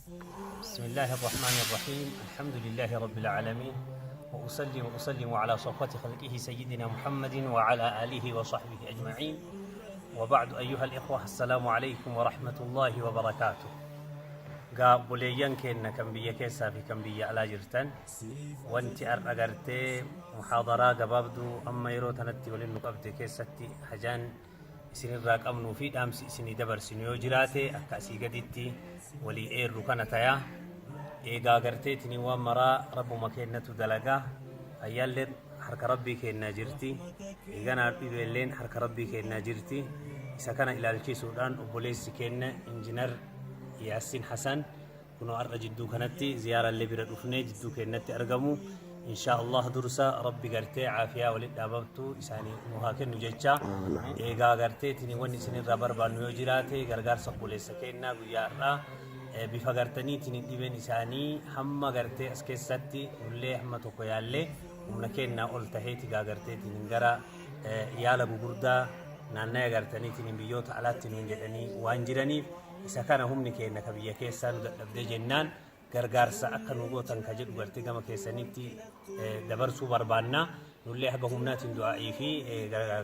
بسم الله الرحمن الرحيم، الحمد لله رب العالمين، وأصلي وأسلم على صفوة خلقه سيدنا محمد وعلى آله وصحبه أجمعين، وبعد، أيها الإخوة، السلام عليكم ورحمة الله وبركاته. Gaa obboleeyyan keenya kan biyya keessaa fi kan biyya alaa jirtan, wanti har'a gartee muhaadaraa gabaabduu amma yeroo tanatti waliin nu qabde keessatti hajaan isinirraa qabnuu fi dhaamsi isinii dabarsinu yoo jiraate akka asii gaditti walii eerru kana tayaa. Eegaa garteetini waan maraa rabbuma kennatu dalagaa. Fayyaalleen harka rabbii kennaa jirti, eeganaa dhibeelleen harka rabbii kennaa jirti. Isa kana ilaalchisuudhaan obboleessi kenna Injinar Yaassin Hasan kunoo har'a jidduu kanatti ziyaarallee bira dhufnee jidduu kennatti argamu. Insha Allah dursa rabbi gartee caafiyaa walit dhaabamtu isaanii nu haa kennu jecha. Eegaa garteetini wanni isinirraa barbaannu yoo jiraate gargaarsa obboleessa kennaa guyyaa har'aa bifa gartaniitiin dhibeen isaanii hamma gartee as keessatti nullee hamma tokko yaallee humna kennaa ol taheeti gaa garteetiin gara yaala gugurdaa naannaya gartaniitiin biyyoota alaatti nuun jedhanii waan jiraniif, isa kana humni keenya ka biyya keessaa nu dadhabdee jennaan gargaarsa akka nu gootan ka jedhu gartee gama keessanitti dabarsuu barbaanna. Nullee haga humnaatiin du'aa'ii fi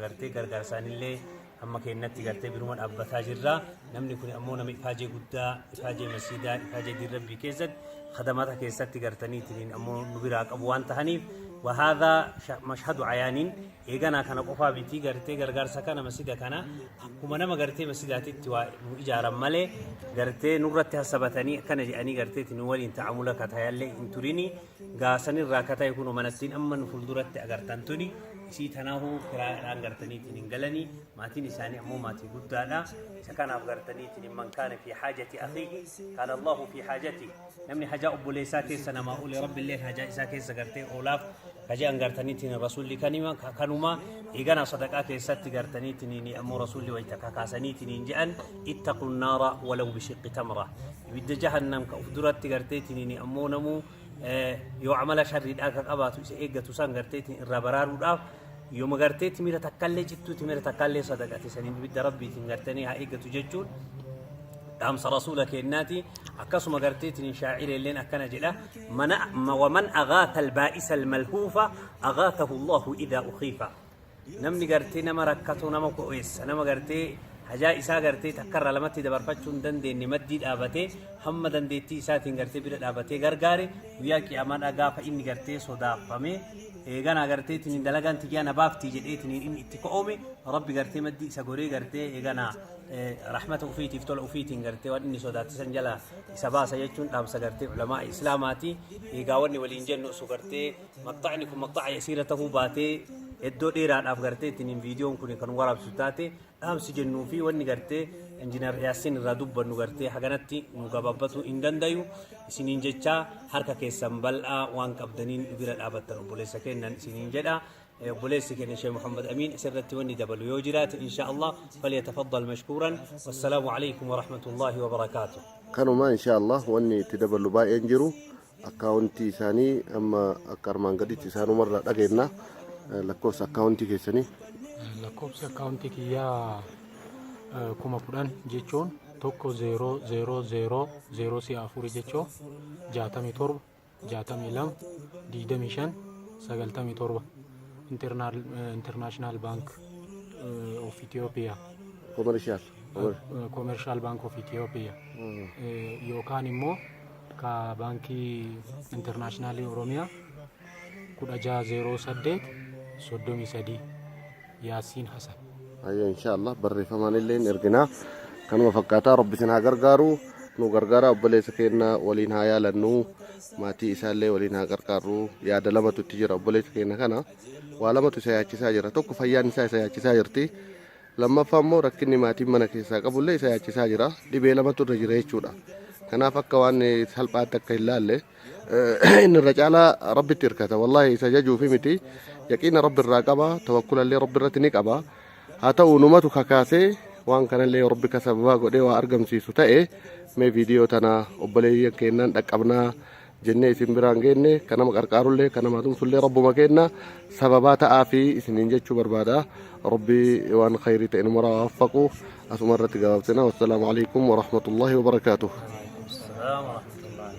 gartee gargaarsaanillee hamma keenyatti gartee biruma dhaabbataa jirra. Namni kun ammoo nama ifaajee guddaa, ifaajee masiidaa, ifaajee diin rabbii keessatti khadamata keessatti gartaniitiin ammoo nu biraa qabu waan tahaniif, وهذا مشهد عيان. Eeganaa kana qofaa miti, gartee gargaarsa kana masjida kana akkuma nama gartee masjidaatitti waa nu ijaaran malee gartee nurratti hasabatanii akkana jedhanii garteetti nu waliin ta'amula katayallee hin turini. Gaasanirraa kata'e kun manattiin amma nu fuulduratti agartan tuni isii tanaahuu kiraadhaan gartaniitiin hin galanii. Maatiin isaanii ammoo maatii guddaadha. Isa kanaaf gartaniitiin من كان في حاجة أخيه كان الله في حاجته. Namni hajaa obboleessaa keessa namaa oole rabbiillee hajaa isaa keessa gartee oolaaf kaje'an gartaniitiin rasuulli kanima kanuma. Eeganaa sadaqaa keessatti gartaniitiin ammoo rasuulli wayita kakaasaniitiin je'an: اتقوا النار ولو بشق تمرة. Ibidda jahannam ka uf duratti garteetiin ammoo namuu yoo amala sharriidhaa ka qabaatu isa eeggatu san garteetiin irraa baraaruudhaaf yooma gartee timira takkallee cittuu timira takkallee sadaqate saniin ibidda rabbiitiin gartanii haa eeggatu jechuun dhaamsa rasuula kennaati. Akkasuma garteetiin shaacireelleen akkana jedha: ومن أغاث البائس الملهوف أغاثه الله إذا أخيف. Namni gartee nama rakkatu, nama ko'eessa, nama gartee hajaa isaa gartee takkarra lamatti dabarfachuu hin dandeenye maddii dhaabatee hamma dandeettii isaatiin gartee bira dhaabatee gargaare, guyyaa qiyaamaadhaa gaafa inni gartee sodaafame eeganaa garteetiin dalagaan tiyyaa na baaftii jedheetiin inni itti ko'oome, rabbi gartee maddii isa goree gartee eeganaa rahmata ufiitiif tola ufiitiin gartee waan inni sodaachisan jala isa baasa jechuun dhaamsa gartee ulamaa islaamaati. Eegaa wanni waliin jennu osoo gartee maqxacni kun maqxaca yasiira tahuu baatee iddoo dheeraadhaaf gartee ittiin viidiyoon kun kan waraabsisu taate, dhaamsi jennuu fi wanni gartee injiinar Yaasiin irraa dubbannu gartee haganatti nu gabaabbatuu hin dandayu isiniin jechaa, harka keessan bal'aa waan qabdaniin bira dhaabattan obboleessa kennan isiniin jedha. Obboleessi keenya Sheekh Muhammad Amiin asirratti wanni dabalu yoo jiraate insha Allah فليتفضل مشكورا، والسلام عليكم ورحمة الله وبركاته. Kanuma insha Allah wanni itti dabalu baay'een jiru. Akkaawuntii isaanii amma akka armaan gaditti isaanumarraa dhageenna. Lakkoofsa akkaawuntii keessanii. Lakkoofsi akkaawuntii kiyyaa 10,000 jechuun 1 0 0 0 0 si'a afuri jechuun 67 62 25 97, International Bank of Ethiopia. Commercial. Commercial Bank of Ethiopia yookaan immoo ka baankii Internationalii Oromiyaa 16 08 33, Yaasiin Hasan. Ayya, insha Allah barreeffamaan illee hin erginaa. Kanuma fakkaataa rabbi isin haa gargaaru, nu gargaara. Obboleessa keenya waliin haa yaalannu, maatii isaallee waliin haa qarqaarru. Yaada lamatu itti jira obboleessa keenya kana. Waa lamatu isa yaachisaa jira. Tokko fayyaan isaa isa yaachisaa jirti, lammaffaa immoo rakkinni maatiin mana keessaa qabullee isa yaachisaa jira. Dhibee lamatu irra jira jechuudha. Kanaaf akka waan salphaatti akka hin laalle, inni irra caalaa rabbitti hirkata. Wallaahi isa jajuufi miti, yaqiina rabbi irraa qaba, tawakkulallee rabbi irratti ni qaba. Haa ta'u numatu kakaasee waan kanallee rabbi ka sababaa godhee waa argamsiisu ta'e, mee viidiyoo tana obboleeyyan keennan dhaqqabnaa jennee isin biraan geenne. Kan nama qarqaarullee kan nama tumsullee rabbuma kenna, sababaa ta'aa fi isiniin jechuu barbaada. Rabbi waan khayrii ta'e numara waffaqu. Asuma irratti gabaabsina. والسلام عليكم ورحمة الله وبركاته. السلام ورحمة الله.